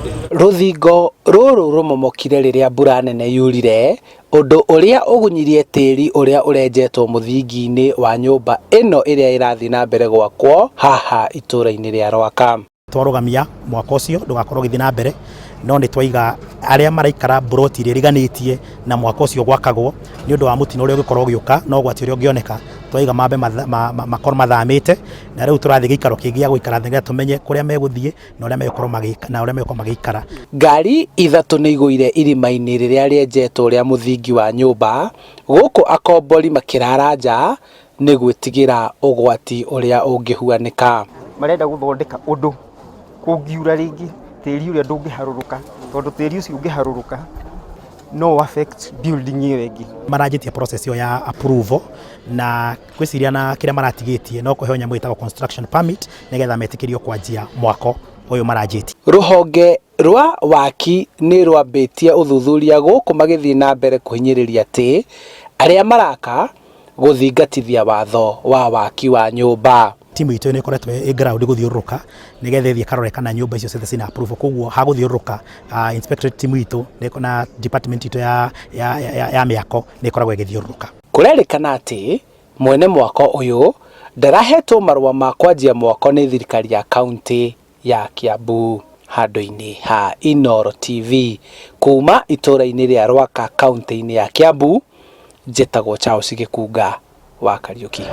Rũthingo rũrũ rũmomokire rĩrĩa mbura nene yurire, ũndũ ũrĩa ũgunyirie tĩri ũrĩa ũrenjetwo mũthingi-inĩ wa nyũmba ĩno ĩrĩa ĩrathiĩ na mbere gwakwo haha itũra-inĩ rĩa Rwaka. Twarũgamia mwako ũcio ndũgakorwo ũgĩthiĩ na mbere, no nĩ twaiga arĩa maraikara mburoti iria iriganĩtie na mwako ũcio gwakagwo nĩ ũndũ wa mũtino ũrĩa ũngĩkorwo ũgĩũka na ũgwati ũrĩa ũngĩoneka, twaiga mambe makorwo mathamĩte, na rĩu tũrathiĩ gĩikaro kĩngĩ gĩa gũikara nĩgetha tũmenye kũrĩa megũthiĩ na ũrĩa megũkorwo magĩka na ũrĩa megũkorwo magĩikara. Ngari ithatũ nĩ igũire irima-inĩ rĩrĩa rĩenjetwo rĩa mũthingi wa nyũmba, gũkũ akombori makĩrara nja nĩ gwĩtigĩra ũgwati ũrĩa ũngĩhuanĩka. Marenda gũthondeka ũndũ kũngiura rĩngĩ tĩri ũrĩa ndũngĩharũrũka, tondũ tĩri ũcio ũngĩharũrũka no ũ affect building ĩyo ĩngĩ. Maranjĩtie process ĩyo ya approval na ngwĩciria na kĩrĩa maratigĩtie no kũheo nyamũ ĩtagwo construction permit nĩgetha metĩkĩrio kwanjia mwako ũyũ maranjĩtie. Rũhonge rwa waki nĩ rwambĩtie ũthuthuria gũkũ magĩthiĩ na mbere kũhinyĩrĩria atĩ arĩa maraka gũthingatithia watho wa waki wa nyũmba. Timu itũ nĩ ĩkoretwo ĩ ground gũthiũrũrũka nĩgetha ĩthiĩ ĩkarore kana nyũmba icio ciothe ciĩna approval koguo hagũthiũrũrũka inspectorate team itũ na department itũ ya, ya, ya, ya mĩako nĩ ĩkoragwo ĩgĩthiũrũrũka. Kũrerĩkana atĩ mwene mwako ũyũ ndarahetwo marũa ma kwanjia mwako nĩ thirikari ya kaunti ya Kiambu. Handũ-inĩ ha Inooro TV kuma itũra-inĩ rĩa Rwaka kaunti-inĩ ya Kiambu, njĩtagwo Charles Gĩkunga wa Kariũki.